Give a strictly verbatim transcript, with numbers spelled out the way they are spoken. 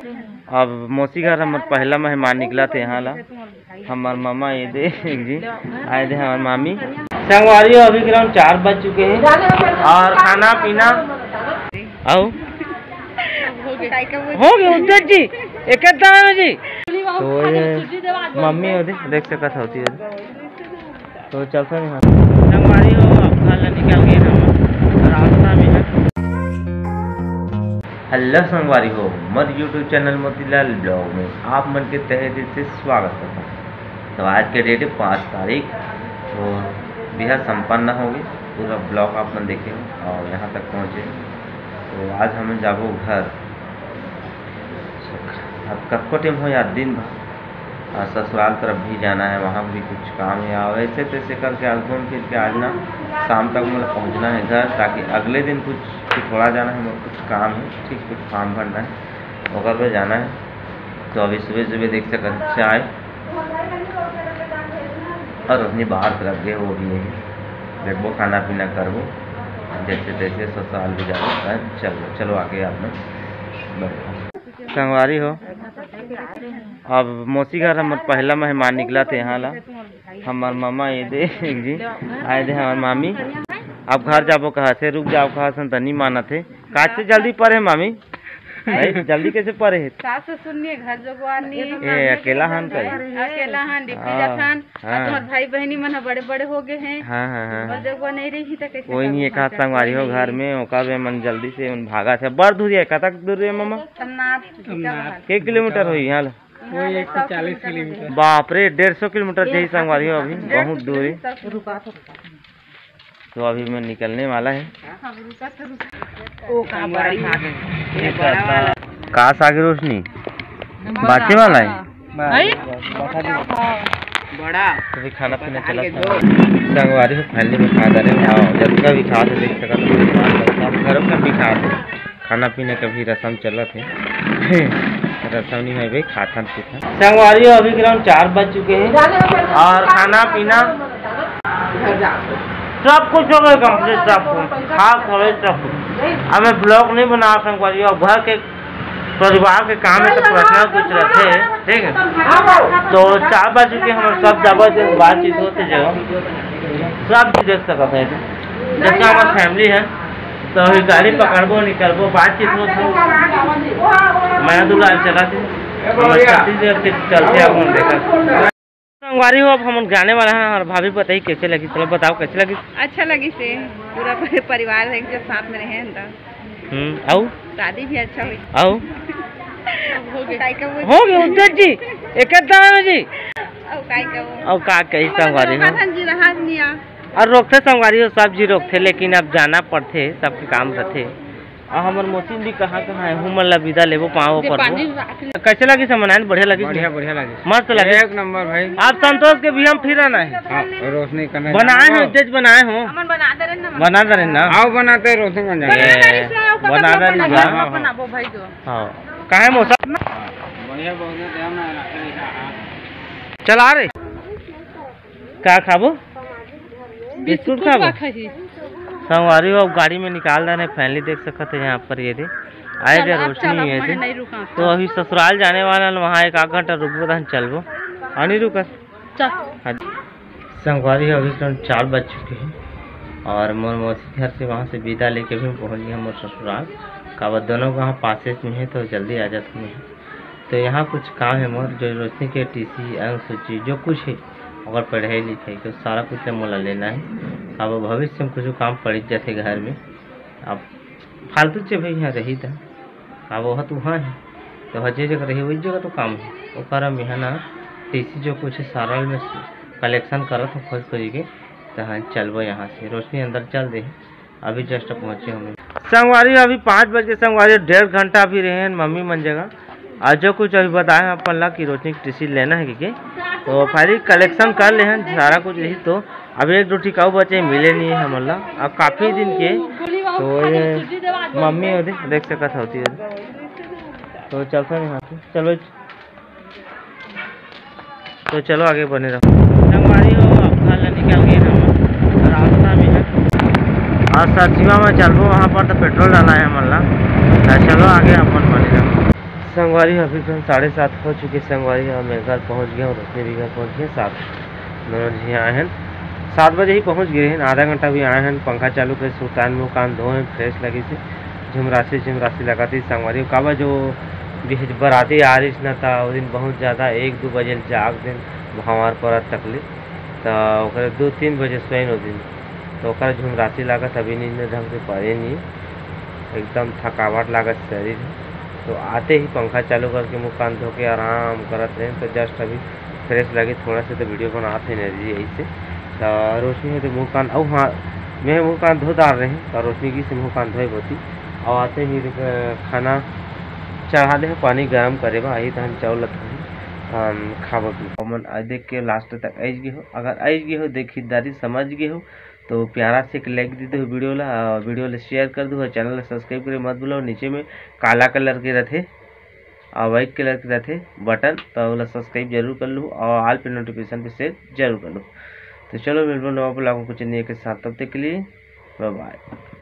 अब मौसी घर हमर पहला मेहमान निकलत हे यहाँ ला। हमर मामा ये दे एक जी आए दे, हमर मामी। संगवारी हो, अभी ग्राउंड चार बज चुके हैं और खाना पीना आओ हो गए उज्जत जी, एक दाम है जी। तो ये मम्मी हो दे, देख सकत होती हो। तो चलते हैं। संगवारी हो, अब घर ले निकल गए हम, रास्ता में है। हेलो संगवारी हो, मोर YouTube चैनल मोतीलाल ब्लॉग में आप मन के तहे दिल से स्वागत करता हूँ। तो आज के डेट है पाँच तारीख, तो बिहा संपन्न हो गई। पूरा ब्लॉग आप मन देखे हो और यहाँ तक पहुँचे। तो आज हम जाबो घर। अब कतको टाइम हो यार, दिन भर। और ससुराल तरफ भी जाना है, वहाँ भी कुछ काम है। और ऐसे तैसे करके आज घूम फिर के आज ना शाम तक मतलब पहुँचना है घर, ताकि अगले दिन कुछ पिथौरा जाना है, मतलब कुछ काम है, ठीक, कुछ फॉर्म भरना है, ओकर पे जाना है। तो अभी सुबह सुबह देख सकत चाय और अपनी बाहर तरफ गए, वो भी यही देखबो, खाना पीना करबो, जैसे तैसे ससुराल भी जाबो। चलो, चलो आगे आप लोग बढ़ो। संगवारी हो, अब मौसी घर हमर पहला मेहमान निकलत हे यहाँ ला। हमर मामा ये दे एक जी आए दे, हमर मामी। अब घर जाबो कहत हे, रुक जाओ कहत हन, त नहीं मानत हे। काहे से जल्दी परे हे मामी? भाई, जल्दी कैसे परे हे? सास ससुर नहीं, घर जोगवा नहीं। ए, अकेला हन का? अकेला हन, ड्यूटी हाँ, जाथन। हाँ। और तुम्हार भाई बहनी मन ह बड़े बड़े हो गए हैं। हाँ, हाँ, हाँ। और जोगवा नहीं रही तो कैसे कोई नहीं, करूँ? एक हाथ संगवारी हो घर में, ओकर में मन जल्दी से मन भागत हे। बड़ दूर है, कतक दूर है मामा? के किलोमीटर होही यहाँ ले? वही एक सौ चालीस किलोमीटर। बाप रे, डेढ़ सौ किलोमीटर जही संगवारी हो, अभी बहुत दूर है। तो अभी मैं निकलने वाला है। का साग रोशनी बाचे वाला है। बड़ा। तो भी खाना पीना चला था। संगवारी हो, फाइनली में खा डारे। हाँ, जतका भी खा थे, देख सकत हो, सब घर में भी खा थे। खाना पीना का भी रसम चलत हे। रसम नहीं है भाई, खाथन पीथन। संगवारी हो, अभी ग्राउंड चार बज चुके हैं और खाना पीना सब कुछ हो गए complete, सब कुछ खा खवे सब कुछ। अब मैं ब्लॉग नहीं बना संगवारी हो, अब घर के परिवार के काम है तो पर्सनल कुछ रखे, ठीक है। तो चार बज चुके हैं, हम सब जबरदस्त बातचीत होते जगह सब भी देख सकते हैं, जैसे हमारी फैमिली है। तो अभी गाड़ी पकड़बो, निकलबो, बातचीत होत हो। मैं दुलाल चला थे, हम छत्तीसगढ़ के चलते अपन देखा। संगवारी हो, अब हम जाने वाला है और भाभी बताई कैसे लगी, चलो बताओ कैसे लगी। अच्छा लगी से पूरा परि-, परिवार है जब साथ में रहे हैं तो। हम्म, आऊ? शादी भी अच्छा हुई। आऊ? अब हो गए। काई का वो हो गए उज्जत जी, एक दाम है जी। अब काई का वो। अब का कही संगवारी हो। जी रहा नहीं आ। और रोकथे संगवारी हो, सब जी रोकथे, लेकिन अब जाना पड़थे, सबके काम रथे। और हमर मौसी भी कहाँ कहाँ है, हमन ला विदा लेबो, पाँव पर। कैसे लगी से मनाए? बढ़िया लगी? बढ़िया, बढ़िया लगी। मस्त लगी? एक नंबर भाई। आप संतोष के भी हम फिर आना है। हाँ, रोशनी करना बनाए हो, जज बनाए हो। हमन बना दे रहे ना। बना दे रहे ना। आओ बनाते रोशनी बन जाए। ए, बना दे रहे ना। हाँ, हाँ। बनाबो भाई जो। हाँ। काहे मौसम? बढ़िया, बहुत बढ़िया। चला रे। का खाबो? बिस्कुट खाबो? का खाही? संगवारी हो, अब गाड़ी में निकाल देने, फैमिली देख सकत है यहाँ पर, ये दे। आए दे चल, आप रोशनी, चल, अब ये मैं दे। नहीं रुका। तो अभी ससुराल जाने वाला है, वहाँ एक आध घंटा रुकबो, तहन चलबो। हाँ, नहीं रुका। चल। हाँ। संगवारी हो, अभी तो चार बज चुके हैं और मोर मौसी घर से, वहाँ से विदा लेके भी पहुँच गए मोर ससुराल। काबर दोनों गाँव पासेस में है, तो जल्दी आ जाता हूँ। तो यहाँ कुछ काम है मोर, जो रोशनी के टीसी, अंग सूची, जो कुछ है, ओकर पढ़ाई लिखाई के सारा कुछ ल मोला लेना है। अब भविष्य में कुछ काम पड़ जाथे घर में, अब फालतू चीज भाई यहाँ रही था, अब वह तो वहाँ है, तो हर जे जगह रही वही जगह तो काम है। ओकर मेहा ना टीसी जो कुछ है सारा में कलेक्शन करत हूँ खोज खोज के, तो हाँ चलबो यहाँ से। रोशनी अंदर चल दे। अभी just पहुँचे हमें। संगवारी, अभी पाँच बज के, संगवारी, डेढ़ घंटा अभी रहे हैं मम्मी मन जगह। आज जो कुछ अभी बताए हैं अपन ला कि रोशनी की टीसी लेना है कि के, तो फाइनली कलेक्शन कर ले हैं सारा कुछ यही। तो अभी एक दो ठिकाऊ बचे मिले नहीं है हमन ला, अब काफ़ी दिन के। तो ये मम्मी हो दे, देख सकत होती हो। तो चलते हैं यहाँ से, चलो। तो चलो आगे बने रहो। संगवारी हो, अब घर ले निकल गए हम, रास्ता में है। और सरसीवा में चलबो, वहाँ पर तो पेट्रोल डाला है हमन ला। तो चलो आगे अपन बने रहो। संगवारी हो, अभी फिलहाल साढ़े सात हो चुके। संगवारी हो, मैं घर पहुँच गया हूँ, रोशनी भी घर पहुँच गए, साथ दोनों जी आए हैं। सात बजे ही पहुँच गए हैं, आधा घंटा भी आए हैं। पंखा चालू करे, सुतान मुँह कान धोए, फ्रेश लगी से झुमरासी झुमरासी लगा थी। संगवारी हो, काबर जो बिहज बराती आ रही न, था वो दिन बहुत ज़्यादा एक दो बजे जाग दिन भंवर परत तकलीफ, तो ओकरे दो तीन बजे सोइन वो दिन, तो ओकर झुमरासी लागत, अभी नींद ढंग से पड़े नहीं, एकदम थकावट लागत शरीर है। तो आते ही पंखा चालू करके मुँह कान धो के आराम करत रहे, तो जस्ट अभी फ्रेश लगे थोड़ा से, तो वीडियो बनात हे एनर्जी यही से। तो रोशनी है तो मुँह कान, अउ हाँ, मैं मुँह कान धो डार रहे हैं, तो रोशनी की से मुँह कान धोए बोती। और आते ही अ, खाना चढ़ा दे, पानी गरम करे बा, आई तहन चावल ला धोई, तहन खाबो पीबो। हमन आ देख के लास्ट तक आइज गे हो, अगर आइज गे हो, देखी दारी समझ गे हो, तो प्यारा से एक लाइक दे दो वीडियो ला, वीडियो ला शेयर कर दो, चैनल ला सब्सक्राइब करे मत भूलो। नीचे में काला कलर के रथे, और व्हाइट कलर के रथे बटन, तो ओला सब्सक्राइब जरूर कर लो और ऑल पे नोटिफिकेशन पे सेट जरूर कर लो। तो चलो, मिलबो नवा ब्लॉग में कुछ नए के साथ, तब तक के लिए बाय बाय।